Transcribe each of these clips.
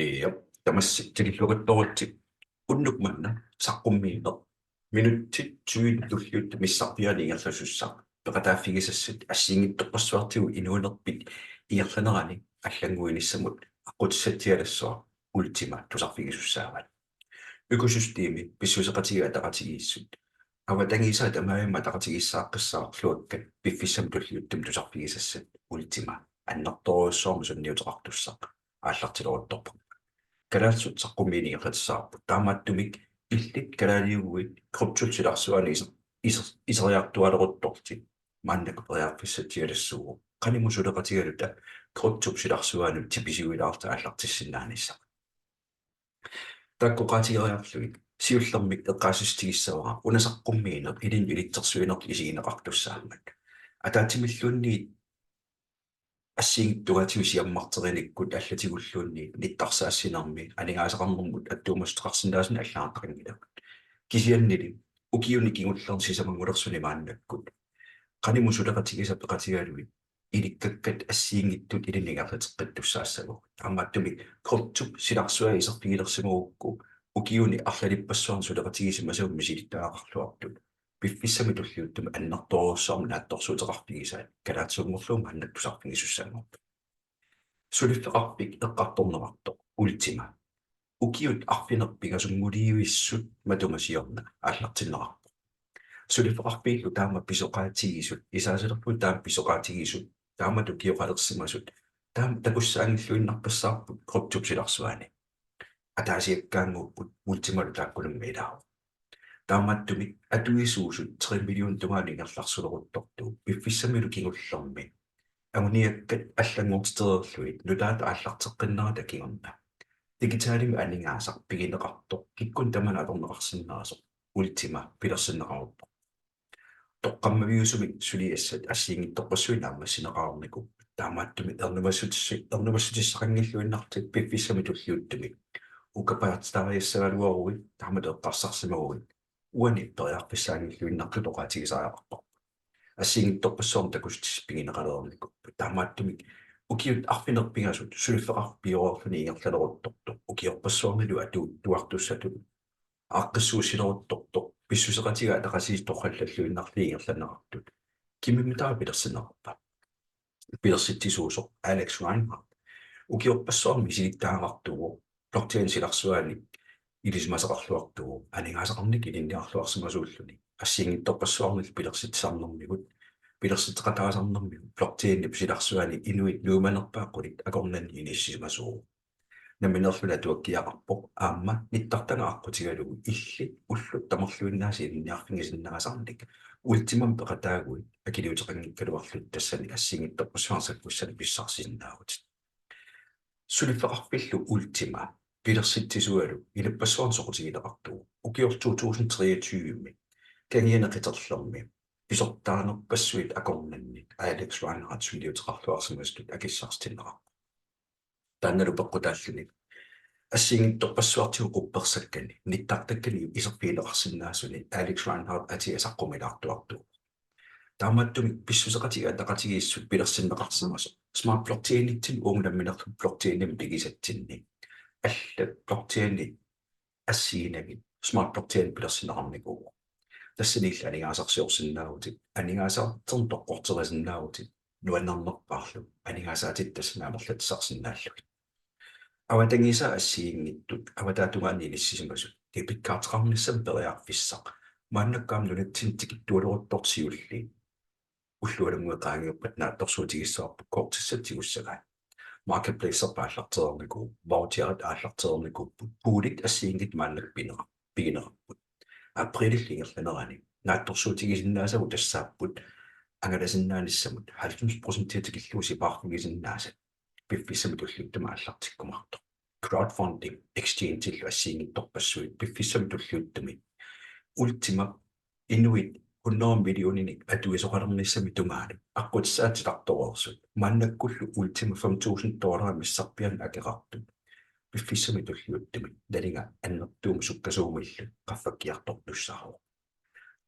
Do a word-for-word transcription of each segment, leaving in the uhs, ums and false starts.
Ja, tamassi tikilluaritsi. Unnuk manna saqqummiineq minutsit tyve tulliuttut missarpiaani ingerlasussaq peqataaffigisassat assigiinngitsorpassuartigut inuunerpit ingerlanerani allannguinissamut aqqutissatsialassuaq Ultima tusarfigisussaavat. Økosystemi, pissuseqatigiit ataqatigiissut, avatangiisaat tamarmik ataqatigiissaaqqissaarluakkat piffissami tulliuttumi tusarfigisassat Ultima annertoorujussuarmik sunniuteqartussaq aallartileruttorpoq. Kalaallisut saqqummiineq ingerlatissavarput. Taamaattumik illit kalaaliuguit kryptop silarsuani iser-, iser-, iseriartuaaleruttorlutit maannakkut periarfissatsialassuuvoq qanimut suleqatigaluta kryptop silarsuanut tipisiuilaarluta aallartissinnaanissaq. Taakku oqaatigeriarlugit siullermik eqqaasitsissutigissavara una saqqummiineq ilinnut ilitsersuinertut isigineqartussaammat. Ataatsimilluunniit assigiinngitsut tungaatigut siammarterinikkut allatigulluunniit nittarsaassinermi aningaasaqarnermut attuumassuteqarsinnaasunik allagartaqanngilagut. Kisiannili ukiuni kingullerni sisamanngulersuni maannakkut qanimut suleqatigisat peqatigalugit ilikkakkat assigiinngitsut ilinnut ingerlateqqittussaassavagut. Taamaattumik kryptop silarsua iserfigilersimagukku ukiuni arlalippassuarni suleqatigisimasavut misilittagaqarluartut piffissami tulliuttumi annertoorujussuarmik naatsorsuuteqarfigisaat kalaallisuunngorlugu maannakkut tusarfigisussanngorput. Suliffeqarfik eqqartorneqartoq Ultima ukiut arfineq-pingasunngulersut matuma siorna aallartinneqarpoq. Suliffeqarfiillu taama pisoqaatigisut, isaasalerlugu taama pisoqaatigisut, taamatut ukioqalersimasut, taama takussaanngilluinnarpassaarput kryptop silarsuani. Ataasiakkaannguupput, Ultimalu taakkununnga ilaavoq. Taamaattumik atuisuusut tre million tungaanut ingerlarsuleruttortugut piffissamilu kingullermi anguniakkat allanngortitereerlugit nutaata aallarteqqinnerata kingorna digitalimik aningaasaq pigineqartoq kikkunnit tamanit atorneqarsinnaasoq Ultima pilersinneqaruttorpoq. Toqqammaviusumik suliassat assigiinngitsorpassuit naammassineqarnikuupput. Taamaattumik ernumassutissi-, ernumassutissaqanngilluinnarlutit piffissami tulliuttumi ukapaatsitariassagaluaruit taamatut eqqarsarsimaguit uani periarfissaanngilluinnarlutit oqaatigisariaqarparput. Assigiinngitsorpassuarnik takussutissat pigineqalereernikuupput. Taamaattumik ukiut arfineq-pingasut suliffeqarfik pioreerluni ingerlaleruttortoq ukiorpassuarnilu atuuttuartussatut aaqqissuussileruttortoq pissuseqatigiit ataqatigiit torrallalluinnarlugit ingerlanneqartut. Kimimmitaa pilersinneqarpa? Pilersitsisuusoq Alex Reinhardt ukiorpassuarni misilittagaqartuuvoq, blockchain silarsuani ilisimasaqarluartuuvoq, aningaasaqarnikkut ilinniarluarsimasuulluni assigiinngitsorpassuarnillu pilersitsisarnermigut, pilersitseqataasarnermigut blockchainip silarsuani inuit nuimanerpaat qulit akornanni inissisimasuuvoq. Nammineerluni atuakkiaqarpoq aamma nittartagaq aqqutigalugu illit ullut tamarluinnaasa ilinniarfigisinnaasarnik Ultimamik peqataaguit akiliuteqanngikkaluarlutit tassani assigiinngitsorpassuarnik sakkussanik pissarsisinnaavutit. Suliffeqarfillu Ultima pilersitsisualu inuppassuarnut soqutigineqartuuvoq. Ukioq to tusind treogtyve kangiani qiterlermi pisortaanerpassuit akornanni Alex Reinhardt sunniuteqarluarsimasutut akissarsitinneqarpoq. Taannalu peqqutaalluni assigiinngitsorpassuartigut quppersakkani nittartakkani iserfigineqarsinnaasuni Alex Reinhardt atia saqqumilaartuartuuvoq. Taamaattumik pissuseqatigiit ataqatigiissut pilersinneqarsimasoq Smart Blockchainitsinnut uunga nammineerluni blockchainimik pigisatsinni allat blockchainit assiginagit Smart Blockchain pilersinneqarnikuuvoq. Tassaniilli aningaasarsiorsinnaavutit, aningaasarsiorneq toqqorterisinnaavutit, nuannernerpaarlu aningaasaatitit tassani amerlatissarsinnaallugit. Avatangiisaat assigiinngitsut avataatungaani inissisimasut debitkorteqarnissamut periarfissaq maannakkut aamma nunatsinni tikittualeruttortoq siulliit ullualunnguit qaangiuppata naatsorsuutigissavarput kortissat tigussagaat. Marketplacerput aallartereernikuuvoq, voucherit aallartereernikuupput, poolit assigiinngitsut maannakkut pineqar-, pigineqarput. Aprilip ingerlanerani naatsorsuutigisinnaasagut tassaapput angalasinnaanissamut halvfems procent tikillugu sipaarfigisinnaasat piffissami tulliuttumi aallartikkumaartoq. Crowdfunding exchange-illu assigiinngitsorpassuit piffissami tulliuttumi Ultima inuit hundrede millioninik atuisoqalernissami tungaanut aqqutissaatitartoreersut maannakkullu Ultima fem tusind dollarit missarpiaanni akeqartut piffissami tulliuttumi nalinga annertuumik sukkasuumillu qaffakkiartortussaavoq.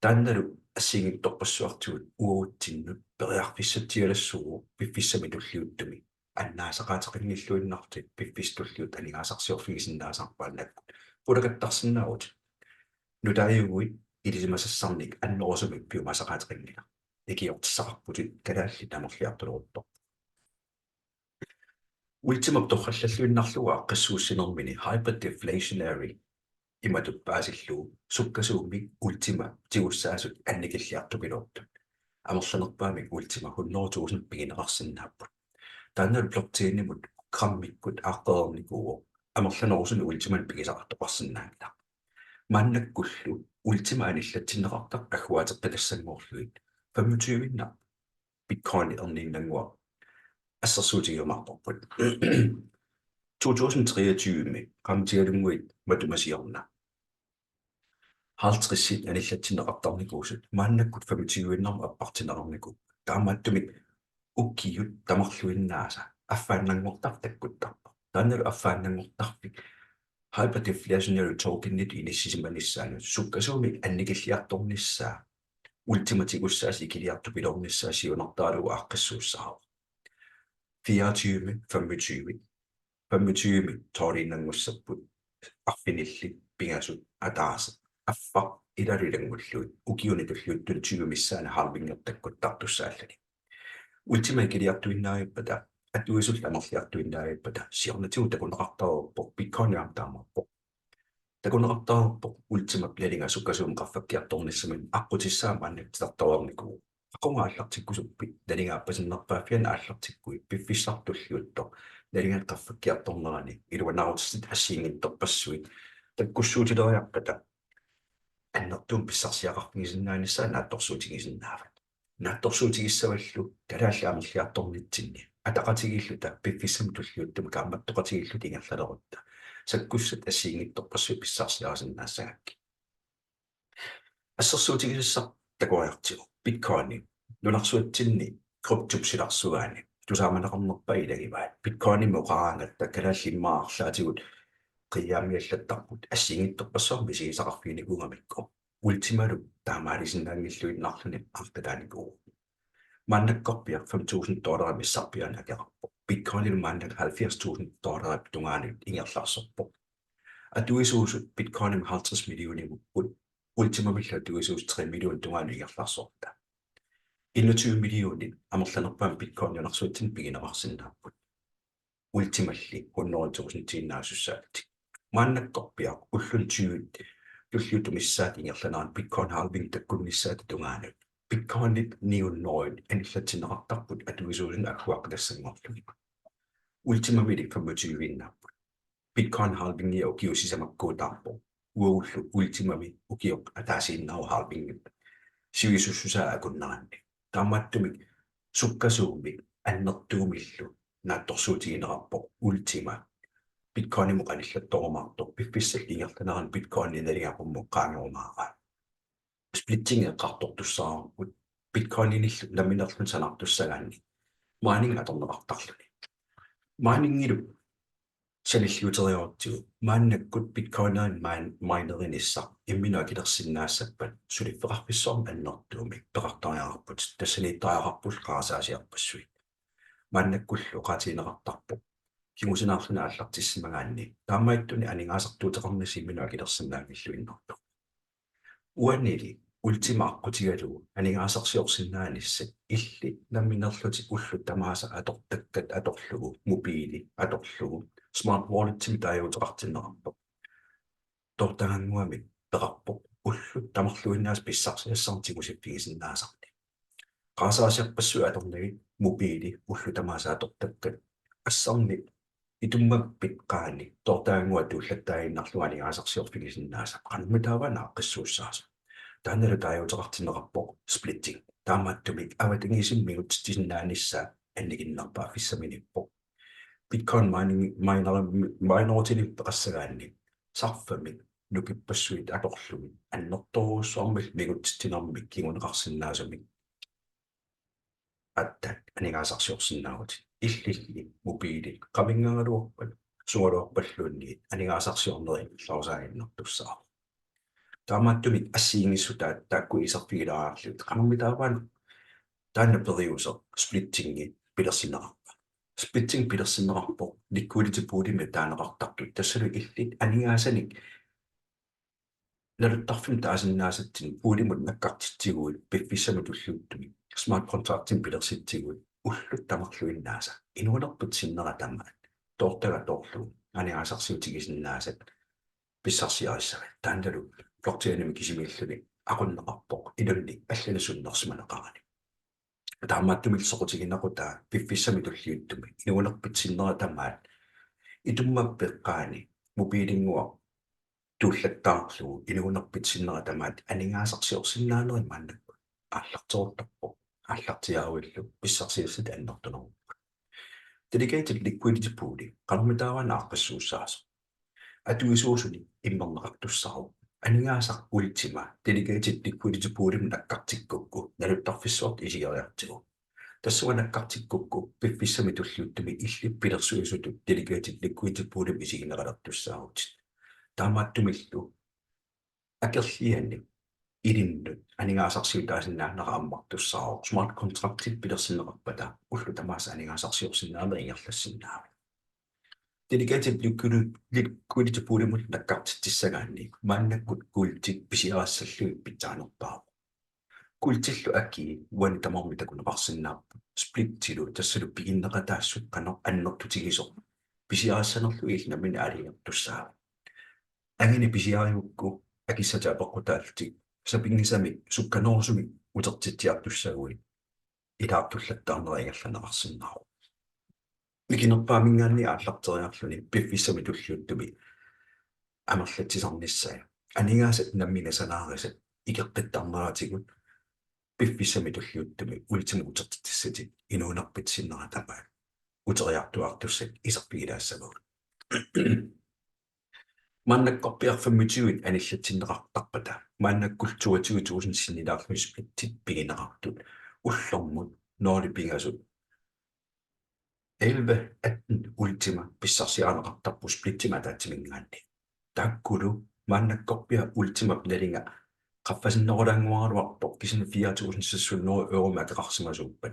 Taannalu assigiinngitsorpassuartigut uagutsinnut periarfissatsialassuuvoq piffissami tulliuttumi annaasaqaateqanngilluinnartut piffissaq tulliuttoq aningaasarsiorfigisinnaasarput maannakkut pulakattarsinnaavugut. Nutaajuguit ilisimasassarnik annerusumik piumasaqaateqanngilaq. Ikiortissaqarputit, kalaallit amerliartuleruttorput. Ultimap torrallalluinnarlugu aaqqissuussinermini hyperdeflationary imatut paasillugu sukkasuumik Ultima tigussaasut annikilliartupiloortut. Amerlanerpaamik Ultima hundrede tusind pigineqarsinnaapput. Taannalu blockchainimut grammikkut aaqqereernikuuvoq, amerlanerusunik Ultimanik pigisaqartoqarsinnaanngilaq. Maannakkullu Ultima anillatsinneqartartoq agguaateqqitassanngorlugit femogtyve-innaq Bitcoin erniinnannguaq assersuutigiumaarparput. To tusind treogtyve-mi qaamatigalunnguit matuma siorna halvtredsit anillatsinneqartarnikuusut maannakkut femogtyve-innarmut appartinneqarnikuupput. Taamaattumik ukiut tamarluinnaasa affaannanngortarfik takkuttarpoq. Taannalu affaannanngortarfik hyperdeflationary tokenitut inissisimanissaanut sukkasuumik annikilliartornissaa Ultima tigussaasut ikiliartupiloornissaa siunertaralugu aaqqissuussaavoq. Fireogtyve, femogtyve, femogtyve tolviinnanngussapput arfinillit pingasut ataaseq affaq ilaalu ilanngullugit ukiuni tulliuttuni tyve missaani halvingi takkuttartussaalluni. Ultima ikiliartuinnaavippata, atuisullu amerliartuinnaavippata, siornatigut takuneqartareerpoq, Bitcoin aamma taamaappoq. Takuneqartareerpoq Ultimap nalinga sukkasuumik qaffakkiartornissaminut aqqutissaa maanna titartareernikuuvoq. Aqagu aallartikkusuppit, nalinga appasinnerpaaffiani aallartikkuit, piffissaq tulliuttoq nalinga qaffakkiartornerani iluanaarutissat assigiinngitsorpassuit takkussuutileriarpata annertuumik pissarsiaqarfigisinnaanissaa naatsorsuutigisinnaavat. Naatsorsuutigissavallu kalaallit amerliartornitsinni ataqatigiilluta piffissami tulliuttumi kaammattoqatigiilluta ingerlalerutta sakkussat assigiinngitsorpassuit pissarsiarisinnaassagakkit. Assersuutigisassaq takoriartigu Bitcoini nunarsuatsinni kryptop silarsuaani tusaamaneqarnerpaat ilagivaat. Bitcoinimik oqaraangatta kalaallit immaqa arlaatigut qiiaamiallattarput assigiinngitsorpassuarnik misigisaqarfiginikuugamikku. Ultimalu taamaalisinnaanngilluinnarluni aartataanikuuvoq. Maannakkorpiaq fem tusind dollarit missarpiaani akeqarpoq. Bitcoinilu maannakkut halvfjerds tusind dollarit tungaanut ingerlaarsorpoq. Atuisuusut Bitcoinimik halvtreds millioniupput, Ultimamillu atuisuusut tre million tungaanut ingerlaarsorput. Enogtyve millionit amerlanerpaamik Bitcoin nunarsuatsinni pigineqarsinnaapput. Ultimalli hundrede tusindiinnaasussaallutik. Maannakkorpiaq ulluni tyve tulliuttut missaat ingerlanerani Bitcoin halving takkunnissaata tungaanut Bitcoinit ni hundrede anillatsinneqartarput atuisuusunut agguaaqqitassanngorlugit. Ultimamili femogtyve-innaapput. Bitcoin halvingia ukiut sisamakkuutaarpoq. Uagullu Ultimami ukioq ataasiinnaavoq halvingip sivisussusaa akunneranni. Taamaattumik sukkasuumik annertuumillu naatsorsuutigineqarpoq Ultima Bitcoinimut anillattorumaartoq piffissallu ingerlanerani Bitcoinip nalinga qummut qaangerumaaraa. Splitting eqqartortussaavarput Bitcoininillu nammineerluni sanaartussagaanni mining atorneqartarluni. Miningilu sanilliuteriarutsigu maannakkut Bitcoinerit min-, minerinissaq imminut akilersinnaassappat suliffeqarfissuarmik annertuumik peqartariaqarput, tassaniittariaqarpullu qarasaasiarpassuit. Maannakkullu oqaatigineqartarpoq kingusinaarluni aallartissimagaanni taamaattuni aningaasartuuteqarnissaq imminut akilersinnaanngilluinnartoq. Uanili Ultima aqqutigalugu aningaasarsiorsinnaanissat illit nammineerlutit ullut tamaasa atortakkat atorlugu, mobili atorlugu, smart walletsimik taaguuteqartinneqarpoq. Toortagannguamik peqarpoq ullut tamarluinnaasa pissarsiassarnik tigusiffigisinnaasarnik. Qarasaasiarpassuit atornagit mobili ullut tamaasa atortakkat assarni itummappit qaani toortagannguaq tuullattaaginnarlugu aningaasarsiorfigisinnaasat qanormitaava aaqqissuussaasoq. Taannalu taaguuteqartinneqarpoq splitting. Taamaattumik avatangiisinut mingutsitsisinnaanissaa annikinnerpaaffissaminiippoq. Bitcoin mining, miner, minerutini peqassagaanni sarfamik nukippassuit atorlugit annertoorujussuarmik mingutsitsinermik kinguneqarsinnaasumik aatsaat aningaasarsiorsinnaavutit. Illilli mobili qaminngagaluarpat sugaluarpalluunniit aningaasarsiornerit ingerlarusaaginnartussaavoq. Taamaattumik assigiinngissutaat taakku iserfigilaariarlugit qanormitaava taanna periuseq splittingi pilersinneqarpa. Splitting pilersinneqarpoq liquidity poolimik taaneqartartut, tassalu illit aningaasanik naluttarfimmut taasinnaasatsinnik poolimut nakkartitsiguit piffissami tulliuttumi smart contractimik pilersitsiguit ullut tamarluinnaasa inuunerpit sinnera tamaat toortagaq toorlugu aningaasarsiutigisinnaasat pissarsiarissavat. Taannalu blockchainimi kisimiilluni aqunneqarpoq inunnit allanik sunnersimaneqarani. Taamaattumillu soqutiginaqqutaa piffissami tulliuttumi inuunerpit sinnera tamaat itummap peqqaani mobiilinnguaq tuullattaarlugu inuunerpit sinnera tamaat aningaasarsiorsinnaanerit maannakkut aallarteruttorpoq, aallartiaaruillu pissarsiassat annertunerupput. Delegated liquidity pooli qanormitaava aaqqissuussaasoq? Atuisuusuni immerneqartussaavoq. Aningaasaq Ultima delegated liquidity poolimut nakkartikkukku naluttarfissuartut isigeriartigu. Tassunga nakkartikkukku piffissami tulliuttumi illit pilersuisutut delegated liquidity poolimut isigineqalertussaavutit. Taamaattumillu akerlianik ilinnut aningaasarsiutaasinnaanera ammartussaavoq. Smart contractit pilersinneqarpata ullut tamaasa aningaasarsiorsinnaaneq ingerlassinnaavat. Delegated liquidi-, liquidity poolimut nakkartitsissagaanni maannakkut kuultit pisiarissallugit pitsaanerpaavoq. Kuultillu akii uani tamarmi takuneqarsinnaapput, splittilu tassalu piginneqataassut qanoq annertutigisoq pisiarissanerlugit illit nammineq aalajangertussaavat. Angineq pisiarigukku akissatit apeqqutaallutik sapinngisamik sukkanerusumik utertitsiartussaguit ilaartullattaarnera ingerlanneqarsinnaavoq. Mikinerpaaminngaanniit aallarteriarluni piffissami tulliuttumi amerlatsisarnissaa. Aningaasat nammineq sanaarisat ikeqqittarneratigut piffissami tulliuttumi Ultimap utertitsissatit inuunerpit sinnera tamaat uteriartuaartussat iserfigilaassavagut. Maannakkorpiaq femogtyve anillatsinneqartarpata, maannakkullu toogtyve tusind sinnilaarlugit splittit pigineqartut, ullormut nul pingasut elleve atten Ultima pissarsiarineqartarpoq splittimik ataatsiminngaanniit. Taakkulu maannakkorpiaq Ultimap nalinga qaffasinnerulaannguaraluarpoq, kisianni fire tusind seks hundrede euromik akeqarsimasuuppat,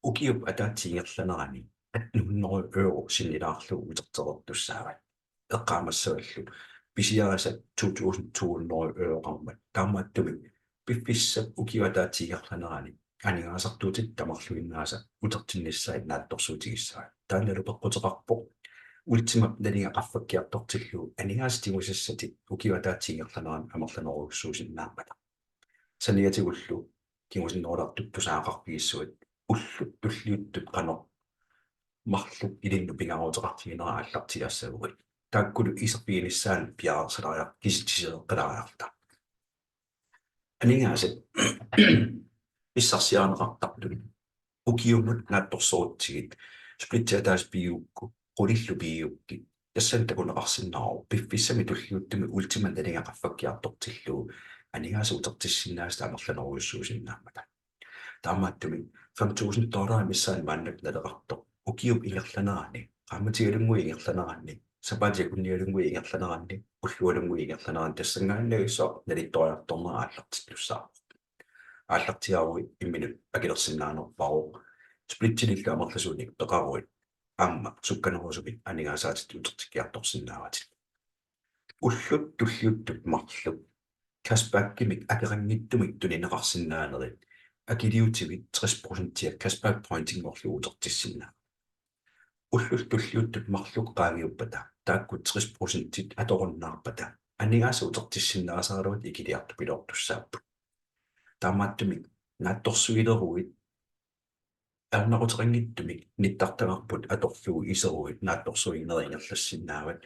ukiup ataatsip ingerlanerani atten hundrede euro sinnilaarlugu utertereertussaavat. Eqqaamassavallu pisiarisat to tusind to hundrede euroqarmat. Taamaattumik piffissap ukiup ataatsip ingerlanerani aningaasartuutit tamarluinnaasa utertinnissaat naatsorsuutigissavat. Taannalu peqquteqarpoq Ultimap nalinga qaffakkiartortillugu aningaasat tigusassatit ukiup ataatsip ingerlanerani amerlanerujussuusinnaammata. Saniatigullu kingusinnerulaartukkut tusagaqarfigissuit ullut tulliuttut qanoq marluk ilinnut pingaaruteqartiginera aallartiaassaguit. Taakkulu iserfiginissaannut piareersalaariar-, kisitsisereqqalaariarta. Aningaasat pissarsiarineqartartut ukiumut naatsorsorutsigit, splittit ataaseq pigigukku, qulillu pigigukkit, tassani takuneqarsinnaavoq piffissami tulliuttumi Ultimap nalinga qaffakkiartortillugu aningaasat utertissinnaasat amerlanerujussuusinnaammata. Taamaattumik fem tusind dollarit missaanni maannakkut naleqartoq ukiup ingerlanerani, qaammatialunnguit ingerlaneranni, sapaatip akunnialunnguit ingerlaneranni, ullualunnguit ingerlaneranni tassanngaannavissuaq nalittoriartornera aallartittussaavoq. Aallartiaaruit imminut akilersinnaanerpaavoq, splittinillu amerlasuunik peqaruit aamma sukkanerusumik aningaasaatit utertikkiartorsinnaavatit. Ullut tulliuttut marluk cashbackimik akeqanngitsumik tunineqarsinnaanerit akiliutivit tres procentia cashback pointinngorlugu utertissinnaavat. Ullut tulliuttut marluk qaangiuppata taakku tres procentit atorunnaarpata aningaasat utertissinnaasaraluatit ikiliartupiloortussaapput. Taamaattumik naatsorsuileruit ajornaquteqanngitsumik nittartagarput atorlugu iseruit naatsorsuinerit ingerlassinnaavat.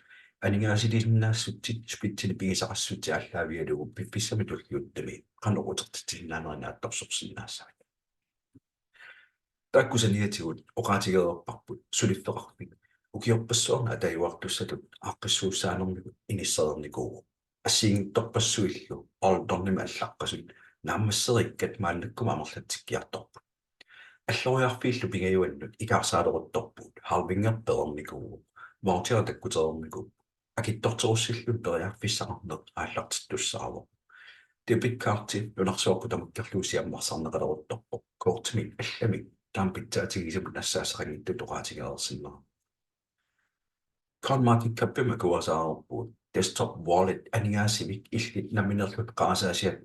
Aningaasaliisinnaassutit splittinik pigisaqassutsit aallaavigalugu piffissami tulliuttumi qanoq utertitsisinnaanerit naatsorsorsinnaassavat. Taakku saniatigut oqaatigereerparput suliffeqarfik ukiorpassuarni atajuartussatut aaqqissuussaanermigut inissereernikuuvoq. Assigiinngitsorpassuillu Alternimik allaqqasut naammasserikkat maannakkut amerlatsikkiartorput. Alloriarfiillu pingajuannut ikaarsaalerutorpugut, halvingi pereernikuuvoq, voucheri takkutereernikuuvoq, akitsorterussilluni periarfissaqarneq aallartittussaavoq. Debit cardi nunarsuarput tamakkerlugu siammarsarneqaleruttorpoq, kortimik allamik taama pitsaatigisumik nassaassaqanngitsutut oqaatigereersinnaavugut. CoinMarketCapimi akuerisaareerpugut desktop wallet aningaasivik illit nammineerlutit qarasaasiat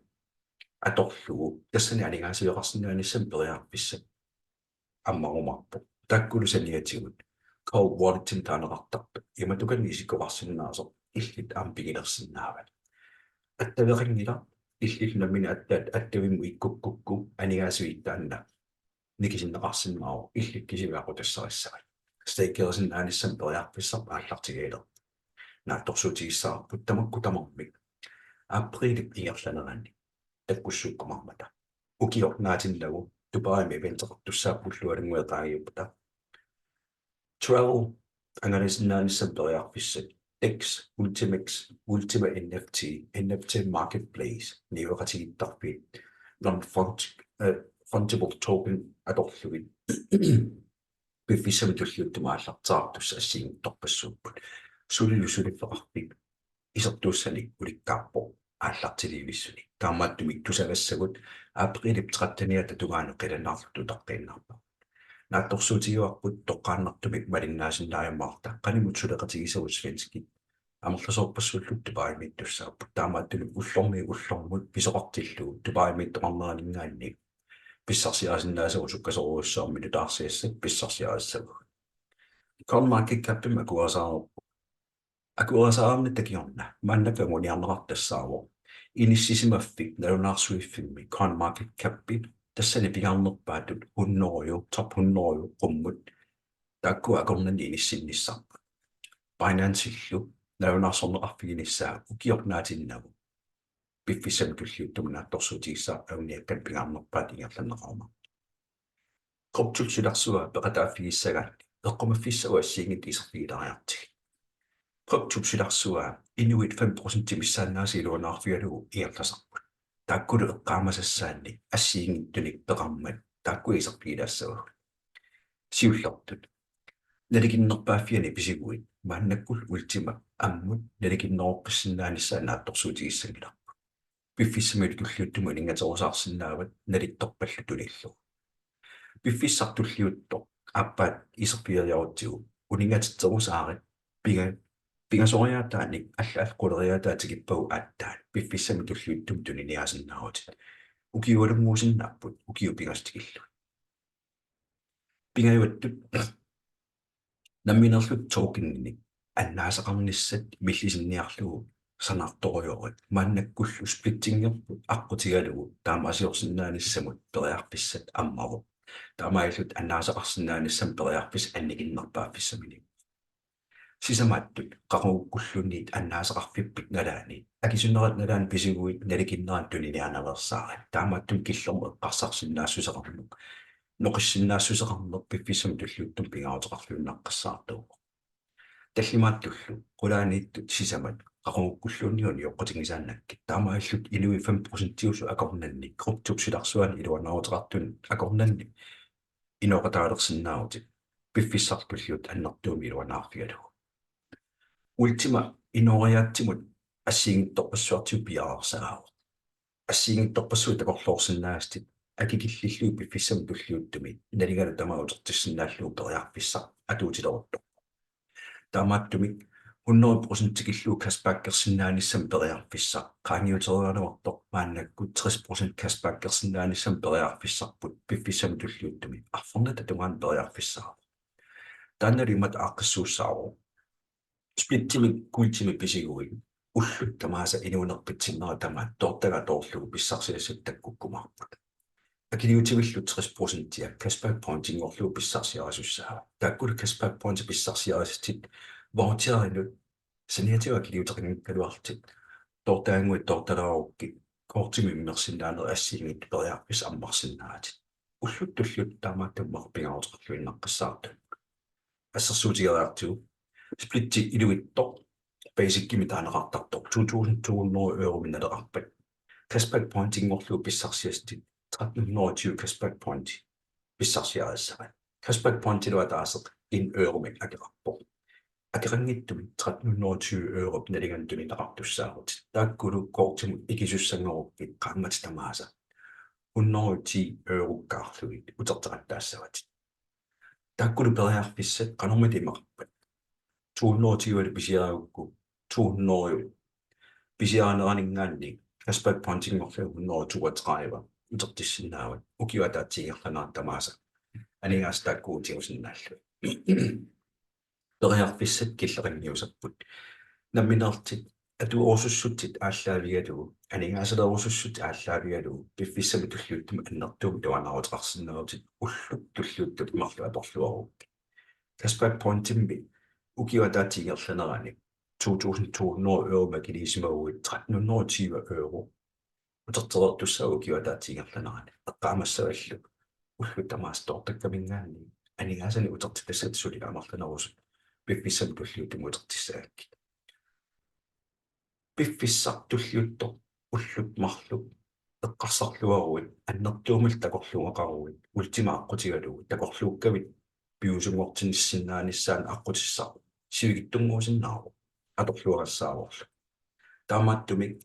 atorlugu tassani aningaasiveqarsinnaanissamut periarfissat ammarumaarpoq. Taakkulu saniatigut cold walletimik taaneqartartut imatukannik isikkoqarsinnaasoq illit aamma pigilersinnaavat. Attaveqanngilaq illit nammineq attaat attavimmut ikkukkukku aningaasivik taanna nikisinneqarsinnaavoq illit kisivit aqutassarissavat. Stakerisinnaanissamut periarfissaq aallartigilerpoq. Naatsorsuutigissavarput tamakku tamarmik aprilip ingerlanerani takkussuukkumaarmata. Ukioq naatinnagu Dubaimi eventeqartussaapput ullualunnguit qaangiuppata. Travel angalasinnaanissami periarfissat DEX, UltiMEX, Ultima N F T, N F T Marketplace, niueqatigiittarfiit, non-fungible token atorlugit piffissami tulliuttumi aallartereertussat assigiinngitsorpassuupput. Sulilu suliffeqarfik isertuussanik ulikkaarpoq aallartiliivissuni. Taamaattumik tusagassavut aprilip tretteniata tungaanut qilanaarluta utaqqiinnarpagut. Naatsorsuutigaarput toqqaannartumik malinnaasinnaajummaarta qanimut suleqatigisagut svenskit amerlasoorpassuullutik Dubaimiittussaapput. Taamaattumik ullormiit ullormut pisoqartillugu Dubaimiittoqarneraninngaanniit pissarsiarisinnaasavut sukkasoorujussuarmik nutaarsiassat pissarsiarissavagut. CoinMarketCapimi akuerisaareerpugut. Akuerisaarnitta kingorna maannakkut anguniarneqartoq tassaavoq inissisimaffik nalunaarsuiffimmi CoinMarketCapi tassani pingaarnerpaatut hunnoruju, top hunnoruju qummut taakku akornanni inissinnissarput. Binancillu nalunaarsorneqarfiginissaa ukioq naatinnagu piffissami tulliuttumi naatsorsuutigissavarput anguniakkanik pingaarnerpaatut ingerlanneqarumaartoq. Kryptop silarsua peqataaffigissagaanni eqqumaffissavut assigiinngitsut iserfigilaariartigit. Kryptop silarsua inuit fem procenti missaannaasa iluanaarfigalugu ingerlasarput. Taakkulu eqqaamasassaanni assigiinngitsunik peqarmat taakku iserfigilaassavagut. Siullertut nalikinnerpaaffiani pisiguit maannakkut Ultima ammut nalikinneroqqissinnaanissaa naatsorsuutigissanngilarput. Piffissamilu tulliuttumi uninngaterusaarsinnaavat nalittorpallu tunillugu. Piffissaq tulliuttoq aappaat iserfigeriarutsigu uninngatitserusaarit pinga-, pingasoriaataanik allaat quleriaataa tikippagu aatsaat piffissami tulliuttumi tuniniaasinnaavutit. Ukiualunnguusinnaapput ukiut pingasut tikillugit. Pingajuattut nammineerlutit tokeninik annaasaqarnissat millisinniarlugu sanaartorujorit maannakkullu splittingerput aqqutigalugu taamaasiorsinnaanissamut periarfissat ammavoq. Taamaalillutit annaasaqarsinnaanissamut periarfissaq annikinnerpaaffissamini. Sisamaattut qaqugukkulluunniit annaasaqarfippit nalaani akisunerit nalaani pisiguit nalikinnerani tuniniaanaveersaarit. Taamaattumik killormut eqqarsarsinnaassuseqarneq, noqissinnaassuseqarneq piffissami tulliuttumi pingaaruteqarluinnaqqissaartuuvoq. Tallimaattullu qulaaniittut sisamat qaqugukkulluunniit unioqqutigisaannakkit. Taamaalillutit inuit fem procentiusut akornanni kryptop silarsuani iluanaaruteqartunut akornanni inooqataalersinnaavutit piffissaq tulliuttoq annertuumik iluanaarfigalugu. Ultima inooriaatsimut assigiinngitsorpassuartigut piareersaraavoq. Assigiinngitsorpassuit takorloorsinnaasatit akikillillugit piffissami tulliuttumi nalingalu tamaat utertissinnaallugu periarfissaq atuutileruttorpoq. Taamaattumik hundrede procent tikillugu cashbackersinnaanissamut periarfissaq qaangiuteriaraluartoq maannakkut tres procent cashbackersinnaanissamut periarfissarput piffissami tulliuttumi arfernatta tungaanut periarfissaavoq. Taannalu imatut aaqqissuussaavoq. Splittimik kuultimik pisiguit ullut tamaasa inuunerpit sinnera tamaat toortagaq atoorlugu pissarsiassat takkukkumaarput. Akiliutivillu tres procentia cashback pointinngorlugu pissarsiarisussaavat. Taakkulu cashback pointit pissarsiarisatit voucherinut saniatigut akiliuteqanngikkaluarlutit toortagannguit toortalaarukkit kortimut immersinnaanerit assigiinngitsut periarfissat ammarsinnaavat. Ullut tulliuttut taamaattumik pingaaruteqarluinnaqqissaartut. Assersuutigeriartigu splitti iluitsoq basicimik taaneqartartoq to tusind to hundrede euromik naleqarpat cashback pointinngorlugu pissarsiassatit tretten hundrede og tyve cashback pointi pissarsiarissavat. Cashback pointilu ataaseq en euromik akeqarpoq. Akeqanngitsumik tretten hundrede og tyve europ nalinganik tunineqartussaavutit. Taakkulu kortimut ikisussanngorlutit qaammatit tamaasa hundrede og ti eurokkaarlugit uterteqattaassavatit. Taakkulu periarfissat qanormita imaqarpat? To hundrede og tyve pisiarigukku, to hundrede pisiarineraninngaanniit cashback pointinngorlugit hundrede og toogtredive utertissinnaavat, ukiup ataatsip ingerlanerani tamaasa aningaasat taakku tigusinnaallugit. Periarfissat killeqanngiusapput. Nammineerlutit atuerusussutsit aallaavigalugu, aningaasaleerusussutsit aallaavigalugu, piffissami tulliuttumi annertuumik iluanaaruteqarsinnaavutit ullut tulliuttut marluk atorluarukkit. Cashback pointimmi ukiup ataatsip ingerlanerani to tusind to hundrede euromik akiliisimaguit tretten hundrede og tyve euro utertereertussaavat ukiup ataatsip ingerlanerani. Eqqaamassavallu ullut tamaasa toortakkaminngaanniit aningaasanik utertitassat suli amerlanerusut piffissami tulliuttumi utertissagakkit. Piffissaq tulliuttoq ullut marluk eqqarsarluaruit, annertuumillu takorluugaqaruit, Ultima aqqutigalugu takorluukkavit piviusunngortinnissinnaanissaannut aqqutissaq sivikitsunnguusinnaavoq atorluagassaavorlu. Taamaattumik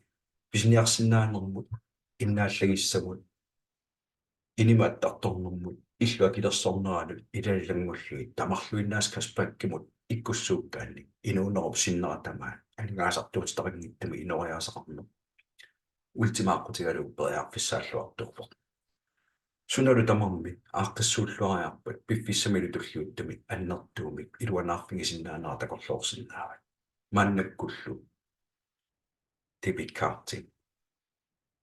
pisiniarsinnaanermut, innaallagissamut, inimik attartornermut, illup akilersorneranut ilanngullugit tamarluinnaasa cashbackimut ikkussuukkaanni inuunerup sinnera tamaat aningaasartuutitaqanngitsumik inooriaaseqarneq Ultima aqqutigalugu periarfissaalluartuuvoq. Sunalu tamarmi aaqqissuulluariarpat piffissamilu tulliuttumi annertuumik iluanaarfigisinnaanera takorloorsinnaavat. Maannakkullu debitkorti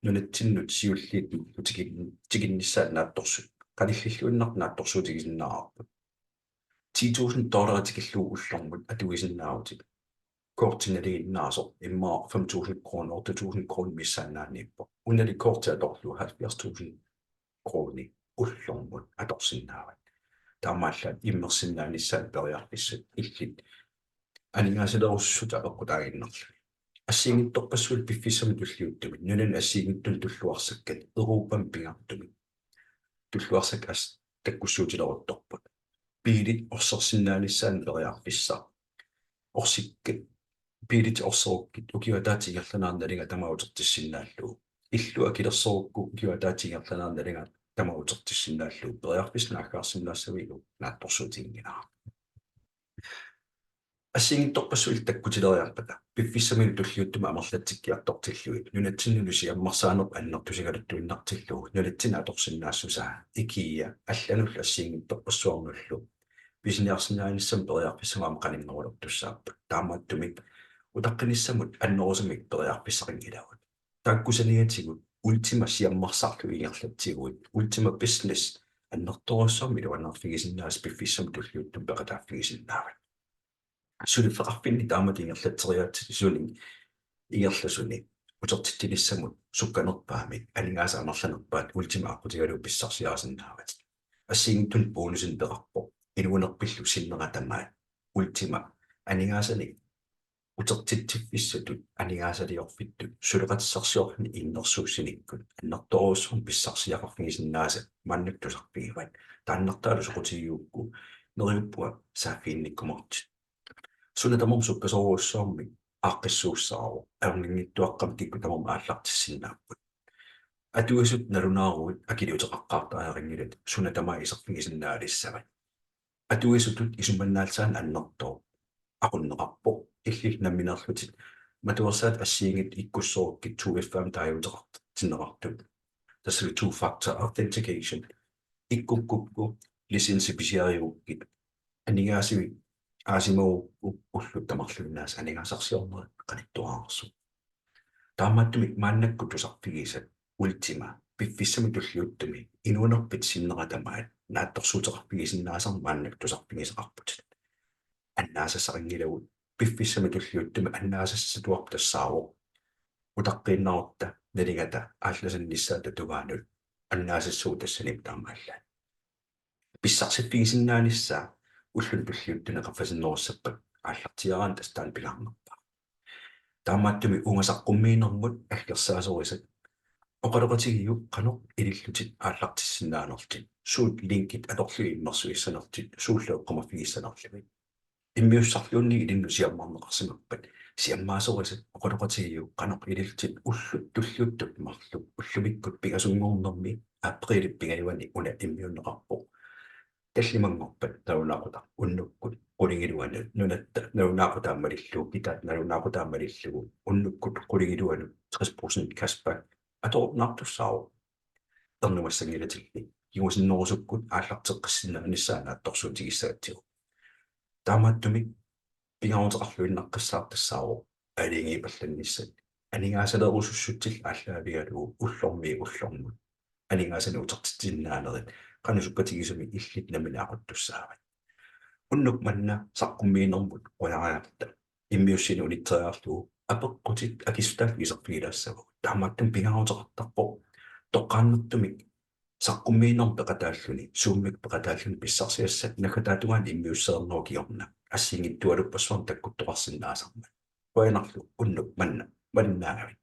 nunatsinnut siulliit tikin-, tikinnissaat naatsorsu-, qanillilluinnartoq naatsorsuutigisinnaavarput. Ti tusind dollarit tikillugu ullormut atuisinnaavutit. Korti nalinginnaasoq immaqa fem tusind kroner, otte tusind kroner missaannaaniippoq. Unali korti atorlugu halvfjerds tusind kroner ullormut atorsinnaavat. Taamaallaat immersinnaanissaat periarfissat illit aningaasaleerusussutsit apeqqutaaginnarlugit. Assigiinngitsorpassuit piffissami tulliuttumi nunani assigiinngitsunik tulluarsakkat Europami pingaartumik tulluarsakkat as-, takkussuutileruttorput. Biilit orsersinnaanissaannut periarfissaq. Orsikkat, biilit orserukkit ukiup ataatsip ingerlanerani nalinga tamaat utertissinnaallugu. Illup akilersorukku ukiup ataatsip ingerlanerani nalinga tamaat utertissinnaallugu. Periarfissat naaggaarsinnaassaviuk? Naatsorsuutiginngilara. Assigiinngitsorpassuillu takkutileriarpata piffissamilu tulliuttumi amerlatsikkiartortillugit nunatsinnullu siammarsaanerput annertusigaluttuinnartillugu nunatsinni atorsinnaassusaa ikia allanullu assigiinngitsorpassuarnullu pisiniarsinnaanissamut periarfissamut aamma qaninnerulertussaapput. Taamaattumik utaqqinissamut annerusumik periarfissaqanngilagut. Taakku saniatigut Ultima siammarsarlugit ingerlatsiguit Ultima Business annertoorujussuarmik iluanaarfigisinnaasat piffissami tulliuttumi peqataaffigisinnaavat. Suliffeqarfinni taamatut ingerlatseriaatsisunik ingerlasuni utertitsinissamut sukkanerpaamik aningaasat amerlanerpaat Ultima aqqutigalugu pissarsiarisinnaavat. Assigiinngitsunik bonusinik peqarpoq inuunerpillu sinnera tamaat Ultima aningaasanik utertitsiffissatut aningaasaliorfittut suleqatissarsiorluni innersuussinikkut annertoorujussuarmik pissarsiaqarfigisinnaasat maannakkut tusarfigivat. Taannartaalu soqutigigukku neriuppunga saaffiginnikkumaartutit. Suna tamarmi sukkasoorujussuarmik aaqqissuussaavoq, ajornanngitsuaqqamik kikkut tamarmik aallartissinnaapput. Atuisut nalunaaruit akiliuteqaqqaartariaqanngilatit suna tamaat iserfigisinnaalissavat. Atuisutut isumannaallisaaneq annertooq aqunneqarpoq, illit nammineerlutit matuersaatit assigiinngitsut ikkussorukkit two F A-mik taaguuteqartinneqartut. Tassalu two factor authentication. Ikkukkukku licensi pisiarigukkit aningaasivik aasimagukku ullut tamarluinnaasa aningaasarsiornerit qanittuararsuupput. Taamaattumik maannakkut tusarfigisat Ultima piffissami tulliuttumi inuunerpit sinnera tamaat naatsorsuuteqarfigisinnaasannik maannakkut tusarfigisaqarputit. Annaasassaqanngilagut, piffissami tulliuttumi annaasassatuarput tassaavoq utaqqiinnarutta nalingata aallasannissaata tungaanut annaasassagut tassaniipput taamaallaat. Pissarsiffigisinnaanissaq ulluni tulliuttuni qaffasinnerussappat aallartiaarani tassa taanna pingaarnerpaaq. Taamaattumik uunga saqqummiinermut aggersaasorisat oqaloqatigiuk qanoq ilillutit aallartissinnaanerlutit, suut linkit atorlugit immersuissanerlutit, suullu eqqumaffigissanerlugit. Immiussarluunniit ilinnut siammarneqarsimappat siammaasorisat oqaloqatigiuk qanoq ilillutit ullut tulliuttut marluk ullumikkut pingasunngornermi aprilip pingajuani una immiunneqarpoq. Tallimanngorpat nalunaaqutaq unnukkut qulingiluanut nunatta nalunaaqutaq malillugu, kitaata nalunaaqutaq malillugu unnukkut qulingiluanut tres procent cashback atorunnaartussaavoq. Ernumassanngilatilli kingusinnerusukkut aallarteqqissinnaanissaa naatsorsuutigissagatsigu. Taamaattumik pingaaruteqarluinnaqqissaartussaavoq aalajangiipallannissat. Aningaasaleerusussutsillu aallaavigalugu ullormiit ullormut aningaasanik utertitsinnaanerit qanoq sukkatigisumik illit nammineq aquttussaavat. Unnuk manna saqqummiinermut qujariarta immiussineq unitseriarlugu apeqqutit akissutaallu iserfigilaassavagut. Taamaattumik pingaaruteqartarpoq toqqaannartumik saqqummiinermut peqataalluni, Zoomimi peqataalluni pissarsiassat naggataata tungaanut immiussereernerup kingorna assigiinngitsualuppassuarnik takkuttoqarsinnaasarmat. Qujanarlu unnuk manna malinnaagavit.